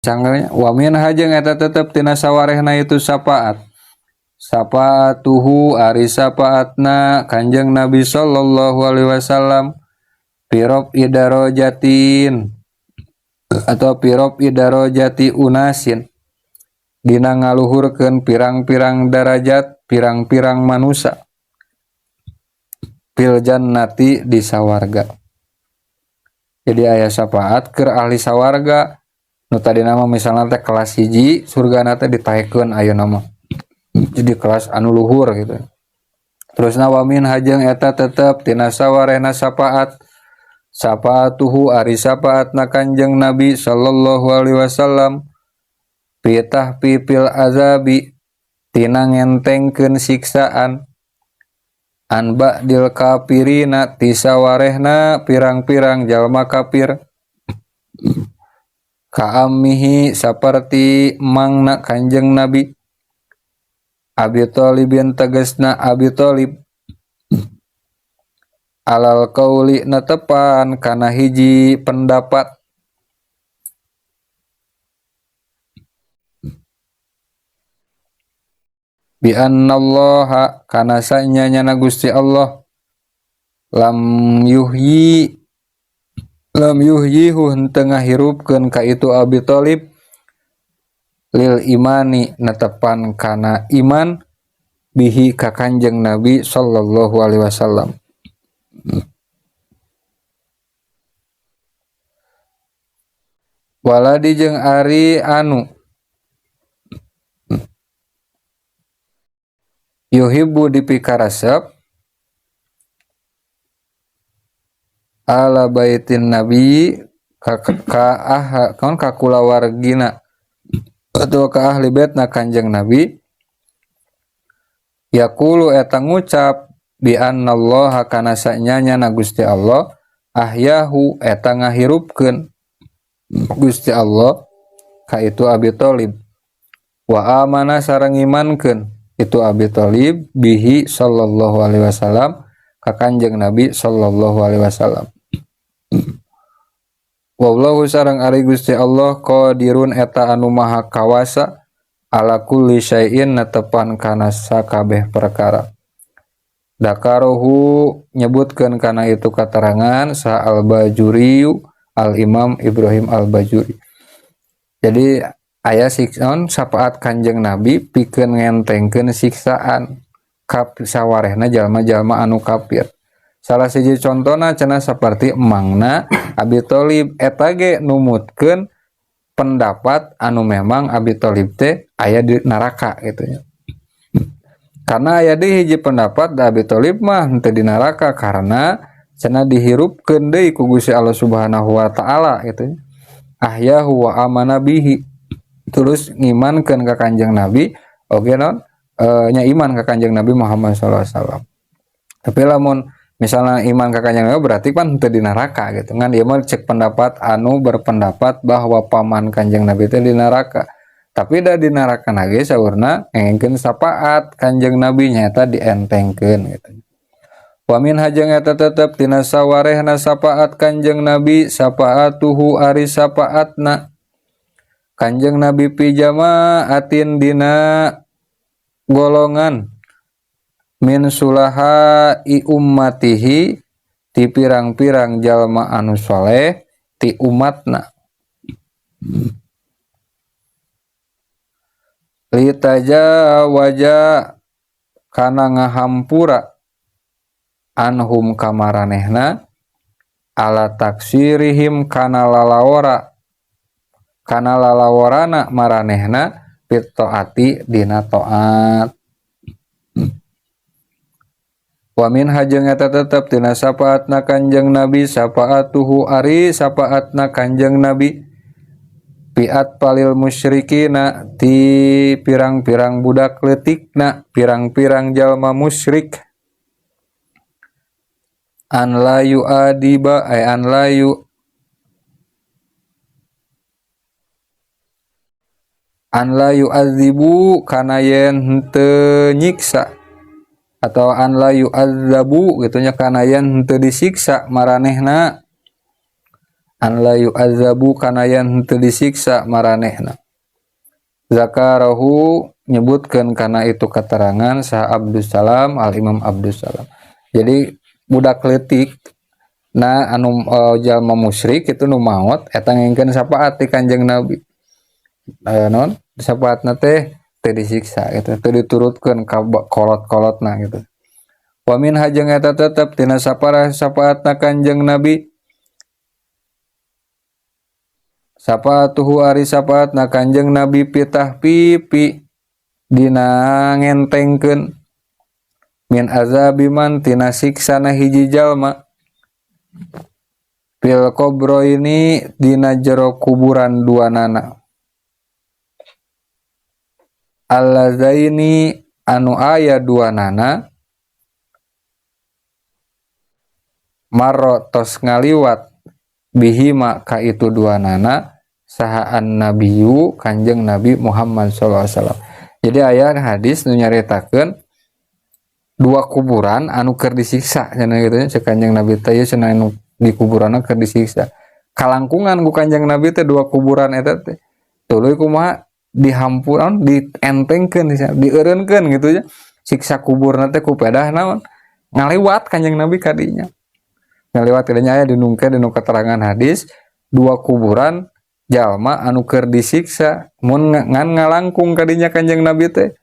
Cangnya wa min hajeng eta tetep tina sawarehna itu syafaat. Syafaatuhu ari syafaatna Kanjeng Nabi sallallahu alaihi wasallam pirob idarajatin atau pirob idarajati unasin dina ngaluhurkeun pirang-pirang darajat pirang-pirang manusia fil jannati di sawarga. Jadi aya syafaat keur ahli sawarga nu tadina mah misalna teh kelas 1 surgana teh ditaekeun ayeuna mah jadi kelas anu luhur gitu. Terusna wa min hajeng eta tetep tina sawarehna syafaat syafaatuhu ari syafaatna Kanjeng Nabi sallallahu alaihi wasallam pitah pipil azabi tina ngentengkeun siksaan an ba'dil kafirina ti sawarehna pirang-pirang jalma kafir kaammihi saperti mangna Kanjeng Nabi Abi Thalibin tegasna Abi Thalib alal qauli netepan kana hiji pendapat bi annallaha kana sanyana Gusti Allah lam yuhyihu henteu ngahirupkeun ka itu Abi Thalib lil imani netepan kana iman bihi ka Kanjeng Nabi sallallahu alaihi wasallam. Waladi jeung ari anu yuhibbu dipikaresep ala baitin nabi ka ka ah ka kulawargina atau ka ahli baitna Kanjeng Nabi yaqulu eta ngucap bi annallaha kana sanyana Gusti Allah ahyahu eta ngahirupkeun Gusti Allah ka itu Abi Thalib wa amana sareng imankeun itu Abi Thalib bihi sallallahu alaihi wasallam ka Kanjeng Nabi sallallahu alaihi wasallam. Wallahu sareng ari Gusti Allah qadirun eta anu maha kawasa ala kulli syai'in netepan kana sakabeh perkara. Dakarohu nyebutkeun kana itu katerangan sa al-Bajuri al-Imam Ibrahim al-Bajuri. Jadi aya siksaon syafaat Kanjeng Nabi pikeun ngentengkeun siksaan ka sawarehna jalma-jalma anu kafir. Salah siji contona cenah saperti emangna Abi Thalib eta ge numutkeun pendapat anu memang Abi Thalib teh aya di neraka gitu nya. Karena aya deui hiji pendapat da Abi Thalib mah henteu di neraka karena cenah dihirupkeun deui ku Gusti Allah Subhanahu wa taala gitu nya. Ahyahu wa amana bihi. Terus ngimankeun ka Kanjeng Nabi oge non nya iman ka Kanjeng Nabi Muhammad sallallahu alaihi wasallam. Tapi lamun misalnya iman ka Kanjeng Nabi berarti pan henteu di neraka gitu. Ngan ieu mah cek pendapat anu berpendapat bahwa paman Kanjeng Nabi teh di neraka. Tapi da di neraka ge saurna ngengkeun syafaat Kanjeng Nabi nyaeta dientengkeun gitu. Wa min hajeng eta tetep tina sawarehna syafaat Kanjeng Nabi syafaatuhu ari syafaatna Kanjeng Nabi pi jamaatin dina golongan min sulaha i ummatihi ti pirang-pirang jalma anu soleh ti umatna litaja waja kana ngahampura anhum kamaranehna ala taksirihim kana lalawara kana lalawarana maranehna fit taati dina taat. Wa min hajeng eta tetep tina syafaatna Kanjeng Nabi syafaatuhu ari syafaatna Kanjeng Nabi piat palil musyrikina ti pirang-pirang budak leutikna pirang-pirang jalma musyrik an la yu'adiba ay an la yu an la yu'adzibu kana yen henteu nyiksa atau an la yu'adzabu gitu nya kana yen henteu disiksa maranehna An la yu'adzabu kana yen henteu disiksa maranehna. Zakarahu nyebutkeun kana itu keterangan saha Abdussalam, Al Imam Abdussalam. Jadi budak leutik nah anu jalma musyrik itu nu maot eta ngengkeun syafaat ti Kanjeng Nabi. Non syafaatna teh teu disiksa gitu, teu diturutkeun ka kolot-kolotna gitu. Wa minha jeung eta tetep tina sapara syafaatna Kanjeng Nabi, syafaatuhu ari syafaatna Kanjeng Nabi pitah pipi dina ngentengkeun min azabiman tina siksana hiji jalma fil qabroini dina jero kuburan duanana allazaini anu aya duanana marro tos ngaliwat bihima ka itu duanana saha an-nabiyyu Kanjeng Nabi Muhammad sallallahu alaihi wasallam. Jadi aya hadis nu nyaritakeun dua kuburan anu keur disiksa cenah kitu nya, cek Kanjeng Nabi teh ieu cenah anu di kuburanna keur disiksa. Kalangkungan ku Kanjeng Nabi teh dua kuburan eta teh. Tuluy kumaha dihampuran, dientengkeun, dieureunkeun gitu nya. Siksa kuburna teh ku pedah naon? Ngaliwat Kanjeng Nabi kadinya. Ngaliwat kadinya aya dinungkeun dinu keterangan hadis dua kuburan jalma anu keur disiksa mun ngan ngalangkung kadinya Kanjeng Nabi teh.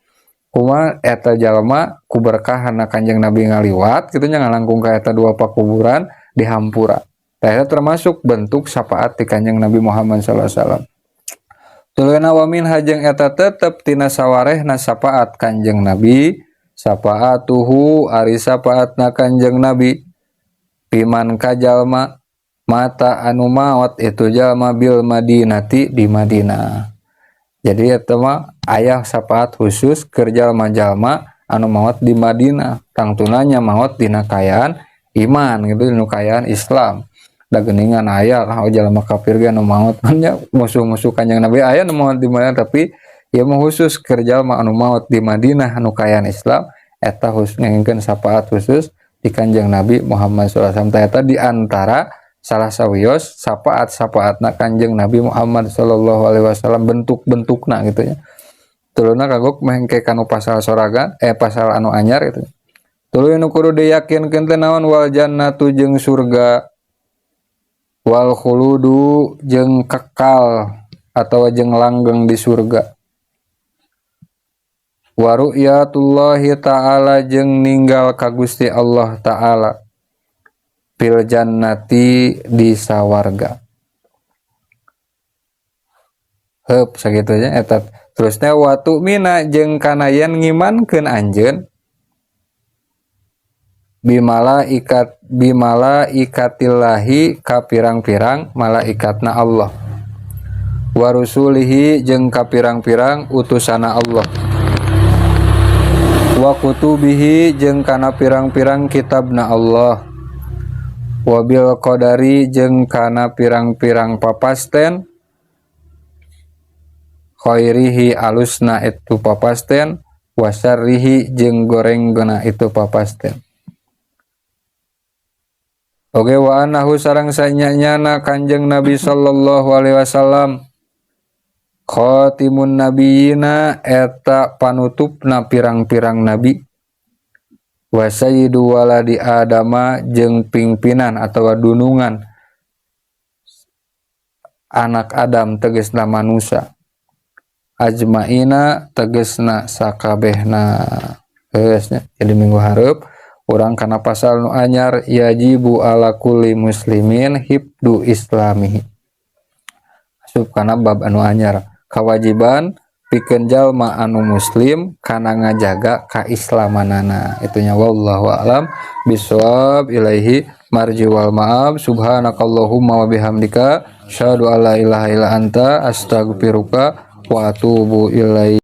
Kumaha eta jalma ku berkahana Kanjeng Nabi ngaliwat kitu nya ngalangkung ka eta dua pakuburan dihampura. Tah eta termasuk bentuk syafaat ti Kanjeng Nabi Muhammad sallallahu alaihi wasallam. Tuluyna wa minha jeung eta tetep tina sawarehna syafaat Kanjeng Nabi, syafaatuhu ari syafaatna Kanjeng Nabi piman ka jalma mata anu maot itu jalma bil Madinati di Madinah. Jadi eta mah aya syafaat khusus keur jalma-jalma anu maot di Madinah, tangtuna nya maot dina kaayaan iman gitu, dina kaayaan Islam. Da geuningan aya lah jalma kafir ge anu maot nya, musuh-musuh Kanjeng Nabi aya nu maot di Madinah, tapi ieu mah khusus keur jalma anu maot di Madinah anu kaayaan Islam eta khusus ngengkeun syafaat khusus di Kanjeng Nabi Muhammad sallallahu alaihi wasallam. Eta di antara salah sawios syafaat-syafaatna Kanjeng Nabi Muhammad sallallahu alaihi wasallam, bentuk-bentukna gitu ya. Tuluna kagok mengke kanu pasal soraga pasal anu anyar gitu. Tuluy nu kudu diyakinkeun teh naon wal jannatu jeung surga wal khuludu jeung kekal atawa jeung langgeng di surga wa ru'yatullahi ta'ala jeung ninggal ka Gusti Allah ta'ala fil jannati di sawarga. Heup sakitu nya eta. Terusnya wa tu'mina jeung kana yen ngimankeun anjeun bimala ikat bimala ikatillahi ka pirang-pirang malaikatna Allah wa rusulihi jeung ka pirang-pirang utusana Allah wa kutubihi jeung kana pirang-pirang kitabna Allah wa bil qadari jeung kana pirang-pirang papasten khairihi alusna itu papasten wa syarrihi jeung gorengna itu papasten. Oge wa annahu sareng sanyanyana Kanjeng Nabi sallallahu alaihi wasallam khatimun nabiyina eta panutupna pirang-pirang nabi wa sayyidu waladi adama jeung pingpinan atawa dunungan anak Adam tegesna manusia ajmaina tegesna sakabehna. Geus nya, jadi minggu hareup urang kana pasal nu anyar yajibu ala kulli muslimin hibdu islamihi. Asup kana bab anu anyar kewajiban pikeun jalma anu muslim kana ngajaga kaislamanana. Itunya wallahu a'lam bisawab, ilaihi marji wal ma'ab. Subhanakallahumma wa bihamdika asyhadu alla ilaha illa anta astaghfiruka wa atubu ilaik.